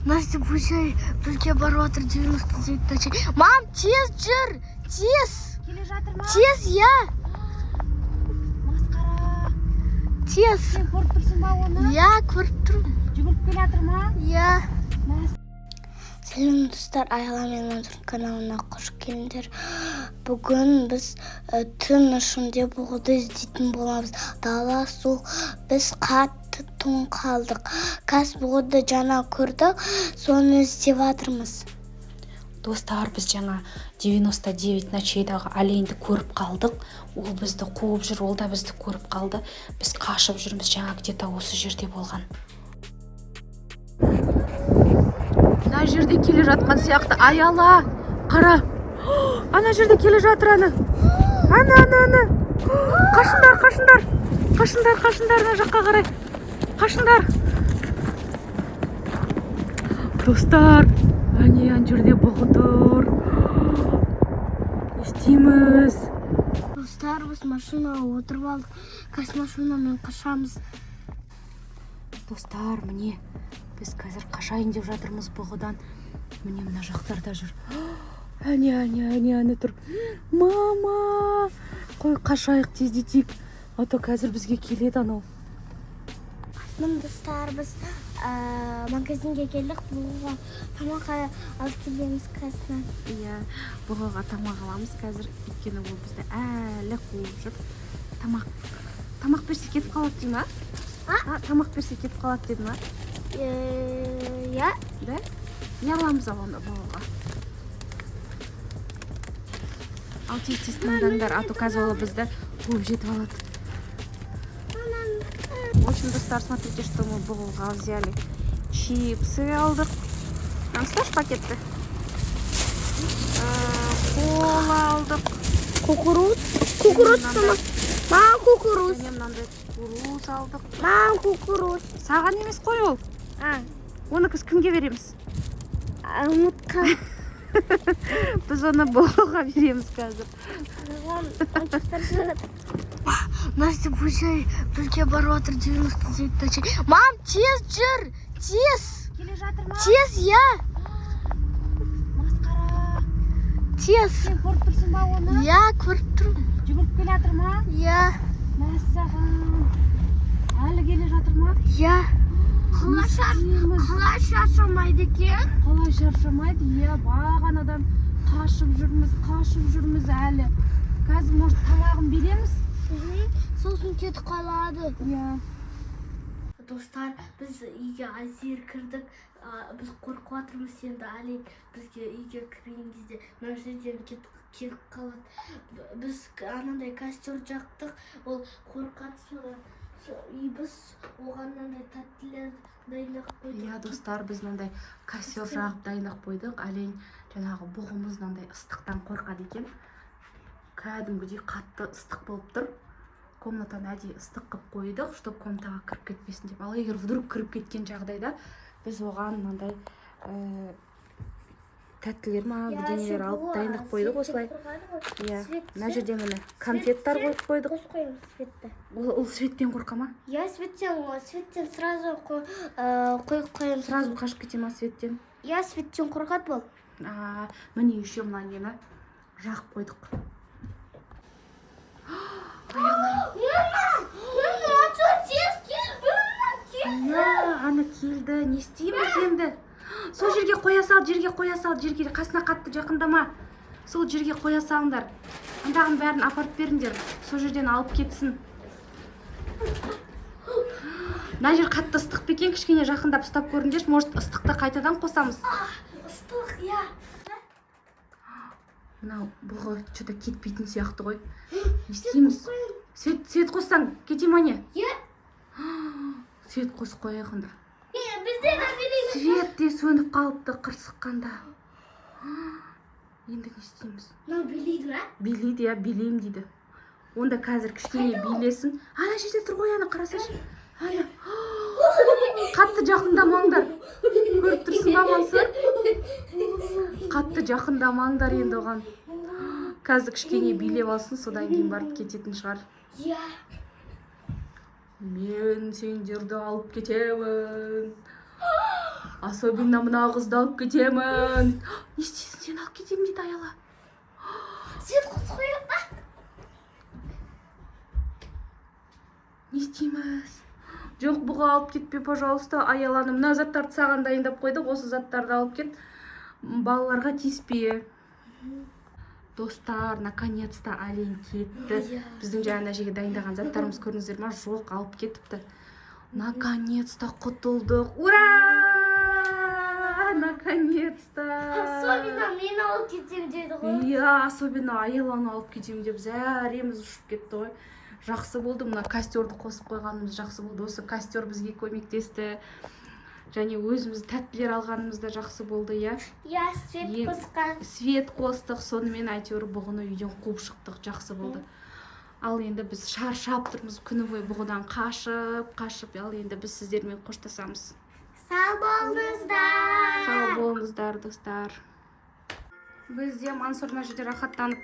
Настя бөжей бізге барып жатыр 99 ночей. Мам, тез жүр, тез. Келе жатыр ма? Тез, иә. Масқара. Тез. Сен көріп тұрсың ба оны? Иә, көріп тұрмын. Жүгіріп келе жатыр ма? Иә. Мәс. Сәлем, достар, Аяла мен Мансұр каналына қош келдіңдер. Бүгін біз түн ішінде бұғыды іздейтін боламыз. Дала суық, біз қатты тоң қалдық. Қазір бұғыды жаңа көрдік, соны іздеп жатырмыз. Достар, біз жаңа 99 ночейдағы оленьді көріп қалдық. Ол бізді қуып жүр, ол да бізді көріп қалды. Біз қашып жүрміз, жаңа где-то осы жерде болған. Мына жерде келе жатқан сияқты, Аяла. Қара. Ана жерде келе жатыр ана. Ана, ана, ана. Қашыңдар, қашыңдар. Қашыңдар, қашыңдар мына жаққа қарай. Қашыңдар. Достар, әне ана жерде бұғы тұр. Не істейміз? Достар, біз машинаға отырып алдық. Қазір машинамен қашамыз. Достар, міне біз қазір қашайын деп жатырмыз бұғыдан. Міне, мына жақтарда жүр. Әне, әне, әне, әне тұр. Мама, қой, қашайық, тездетейік. А то қазір бізге келеді анау. Міне, достар, біз магазинге келдік. Бұғыға тамақ алып келеміз қазір. Иә, бұғыға тамақ аламыз қазір, өйткені ол бізді әлі қуып жүр. Тамақ берсе, кетіп қалады дей ма? А? А, тамақ берсе, кетіп қалады деді ма? Иә. Да? Не аламыз ал онда бұғыға? Ал тез тез таңдаңдар, а то қазір ол бізді қуып жетіп алады. В общем, достар, смотрите, что мы бұғыға взяли. Чипсы алдық. Там ұсташы пакетті. Кола алдық. Кукуруз. Кукуруз. Мам, кукуруз. Және мынандай кукуруз алдық. Мам, кукуруз. Саған емес қой ол. А, Оны біз кімге береміз? Ұмытқан. Біз оны бұғыға береміз қазір. Настя бөжей бізге барып жатыр 99 ночей. Мам, тез жүр, тез. Келе жатыр ма? Тез, иә. Масқара. Тез. Сен көріп тұрсың ба оны? Иә, көріп тұрмын. Жүгіріп келе жатыр ма? Иә. Мәссаған. Әлі келе жатыр ма? Иә. Не істейміз? Қалай шаршамайды екен? Қалай шаршамайды? Иә, бағанадан қашып жүрміз, қашып жүрміз әлі. Қазір, может, тамағын береміз? Сосын кетіп қалады. Иә. Достар, біз үйге әзер кірдік. Біз қорқып жатырмыз енді, олень бізге үйге кірген кезде мына жерден кетіп келіп қалады. Біз анандай костер жақтық, ол қорқады содан. И біз оған мынандай тәттілер дайындап қойдық. Иә, достар, біз мынандай костер жағып дайындап қойдық. Олень, жаңағы бұғымыз, мынандай ыстықтан қорқады екен. Кәдімгідей қатты ыстық болып тұр. Комнатаны әдейі ыстық қылып қойдық, чтобы комнатаға кіріп кетпесін деп. Ал егер вдруг кіріп кеткен жағдайда, біз оған мынандай тәттілер ма, бірдеңелер алып дайындап қойдық осылай. Иә, мына жерде, міне, конфеттар қойып қойдық. Қосып қоямыз светті. Ол светтен қорқа ма? Иә, светтен сразу қойып қоямыз. Сразу қашып кете ма светтен? Иә, светтен қорқады бұл. А, міне, еще мына нені жағып қойдық. Мама, тез кел, Иә, ана келді, не істейміз енді? Сол жерге қоя сал, жерге қоя сал, жерге, қасына қатты жақындама. Сол жерге қоя салыңдар. Андағының бәрін апарып беріңдер. Сол жерден алып кетсін. Мына жер қатты ыстық па екен? Кішкене жақындап ұстап көріңдерші. Может, ыстықты қайтадан қосамыз. Ыстық, иә. Мынау бұғы что-то кетпейтін сияқты ғой. Не істейміз? Свет қоссаң, кете ма, не? Иә. Свет қосып қояйық онда. Бізде де берейік. Свет те сөніп қалыпты қырсыққанда. Енді не істейміз? Мынау билейді ма? Билейді, иә, билеймін дейді. Онда қазір кішкене билесін. Ана жерде тұр ғой, ана, қарасайшы. Ана. Қатты жақындамаңдар. Көріп тұрсың ба, Мансұр? Қатты жақындамаңдар енді оған. Қазір кішкене билеп алсын, содан кейін барып кететін шығар. Иә. Мен сендерді алып кетемін. Особенно мына қызды алып кетемін. Не істейсің сен? Алып кетемін дейді Аяла. Свет қосып қояйық па? Не істейміз? Жоқ, бұға, алып кетпе, пожалуйста, Аяланы. Мына заттарды саған дайындап қойдық, осы заттарды алып кет. Балаларға тиіспе. Достар, наконец-то олень кетті. Иә. Біздің жаңа ана жерге дайындаған заттарымыз, көрдіңіздер ма? Жоқ, алып кетіпті. Наконец-то құтылдық, ура! Наконец-то. Особенно мен алып кетемін деді ғой. Иә, особенно Аяланы алып кетемін деп зәреміз ұшып кетті ғой. Жақсы болды, мына костерді қосып қойғанымыз жақсы болды. Осы костер бізге көмектесті және өзіміз тәттілер алғанымыз да жақсы болды, иә. Иә, свет қосқан. Свет қостық, сонымен әйтеуір бұғыны үйден қуып шықтық, жақсы болды. Ал енді біз шаршап тұрмыз, күні бойы бұғыдан қашып қашып. Ал енді біз сіздермен қоштасамыз. Сау болыңыздар. Сау болыңыздар, достар. Бізде Мансұр мына жерде рахаттанып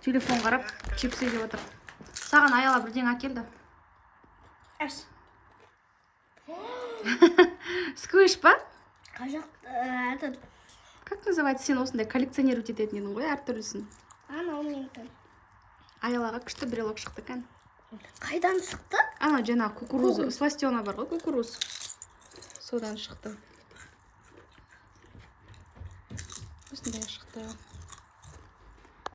телефон қарап, чипсы жеп отыр. Саған Аяла бірдеңе әкелді. Аш. Сквиш па? Қай жақ, этот? Как называется? Сен осындай коллекционировать ететін едің ғой әртүрлісін. Анау менікі. Аялаға күшті брелок шықты екен. Қайдан шықты? Анау жаңағы кукуруза, сластена бар ғой, кукуруз, содан шықты. Осындай шықты.